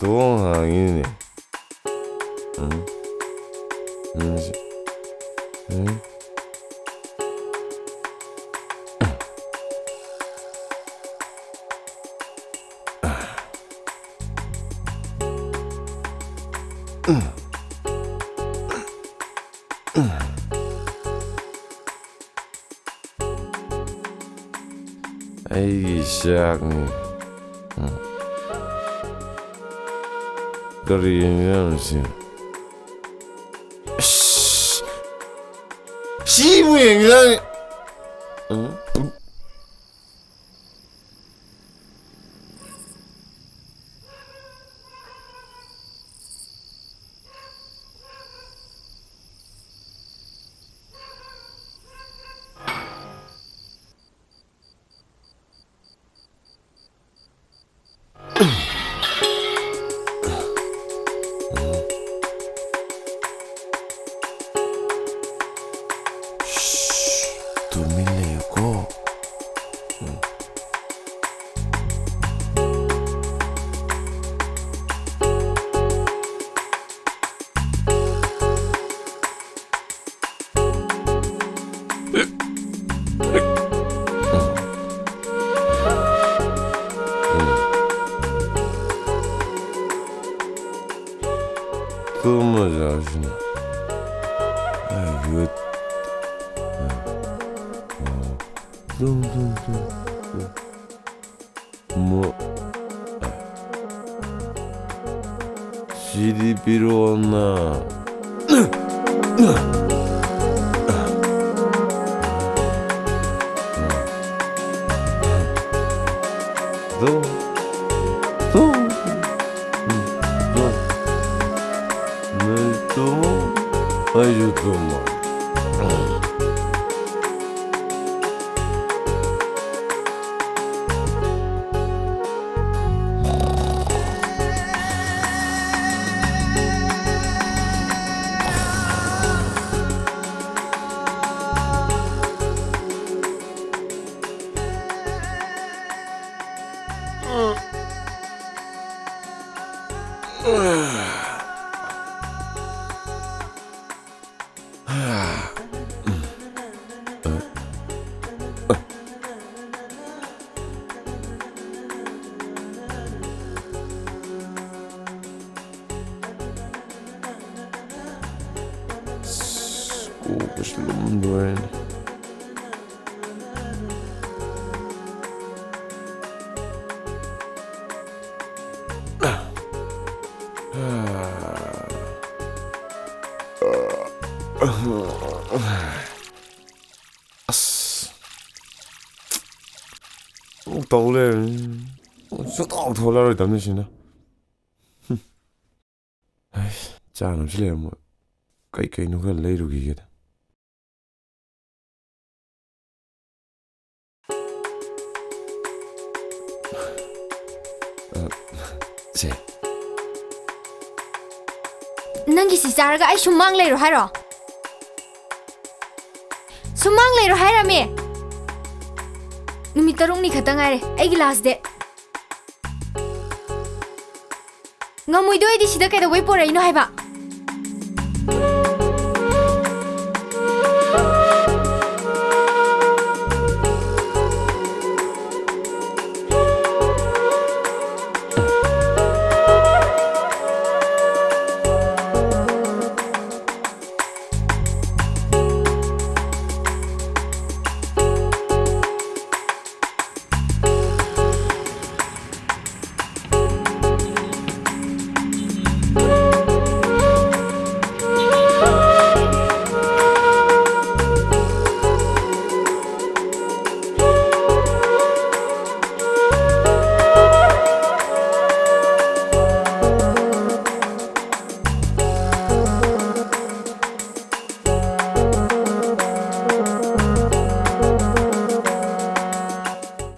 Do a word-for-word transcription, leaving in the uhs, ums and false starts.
ꯊꯣꯡ ꯍꯥꯡꯉꯤꯅꯦ꯫ ꯎꯝ꯫ ꯎꯝ꯫ ꯎꯝ꯫ ꯑꯩꯒꯤ ꯆꯥꯛꯅꯤ꯫ ꯎꯝ꯫ ꯀꯔꯤ ꯌꯦꯟꯖꯥꯡꯅꯣ ꯁꯤ? ꯑꯁ! ꯁꯤꯕꯨ ꯌꯦꯟꯖꯥꯡꯅꯤ꯫ ꯎꯝ꯫ ꯇꯨꯃꯤꯟ ꯂꯩꯌꯨꯀꯣ꯫ ꯇꯨꯝꯃꯖꯥꯠꯂꯁꯤꯅ꯫ ꯑꯩ ꯌꯨꯠ-, ꯇꯨꯝ, ꯇꯨꯝ, ꯇꯨꯝ, ꯇꯨꯝ꯫ ꯃꯨ-, ꯁꯤꯗꯤ ꯄꯤꯔꯛꯑꯣꯅ꯫ ꯇꯨꯝ, ꯇꯨꯝ, ꯇꯨꯝ꯫ ꯅꯣꯏ ꯇꯨꯝꯃꯣ, ꯑꯩꯁꯨ ꯇꯨꯝꯃꯣ꯫ ꯑꯁ, ꯀꯣꯛꯀꯁꯨ ꯂꯨꯝ ꯂꯣꯏꯔꯦꯅꯦ꯫ ꯑꯁ꯫ ꯑꯃꯨꯛ ꯇꯧ ꯂꯩꯔꯝꯃꯤ꯫ ꯁꯨꯡꯊꯣꯛ ꯊꯣꯛꯂꯛꯑꯔꯣꯏꯗꯕꯅꯤ ꯁꯤꯅ꯫ ꯍꯨꯝ꯫ ꯑꯩꯁ, ꯆꯥꯅꯕꯁꯨ ꯂꯩꯔꯝꯃꯣꯏ꯫ ꯀꯩ ꯀꯩꯅꯣ ꯈꯔ ꯂꯩꯔꯨꯈꯤꯒꯦꯗ꯫ ꯑ, ꯁꯦ꯫ ꯅꯪꯒꯤ ꯁꯤ ꯆꯥꯔꯒ ꯑꯩ ꯁꯨꯝ ꯃꯥꯡ ꯂꯩꯔꯣ ꯍꯥꯏꯔꯣ? ꯁꯨꯝ ꯃꯥꯡ ꯂꯩꯔꯣ ꯍꯥꯏꯔꯃꯤ? ꯅꯨꯃꯤꯠ ꯇꯔꯨꯛꯅꯤ ꯈꯛꯇ ꯉꯥꯏꯔꯦ ꯑꯩꯒꯤ last date꯫ ꯉꯝꯃꯣꯏꯗꯣꯏꯗꯤ ꯁꯤꯗ ꯀꯩꯗꯧꯕꯩ ꯄꯣꯔꯛꯏꯅꯣ ꯍꯥꯏꯕ?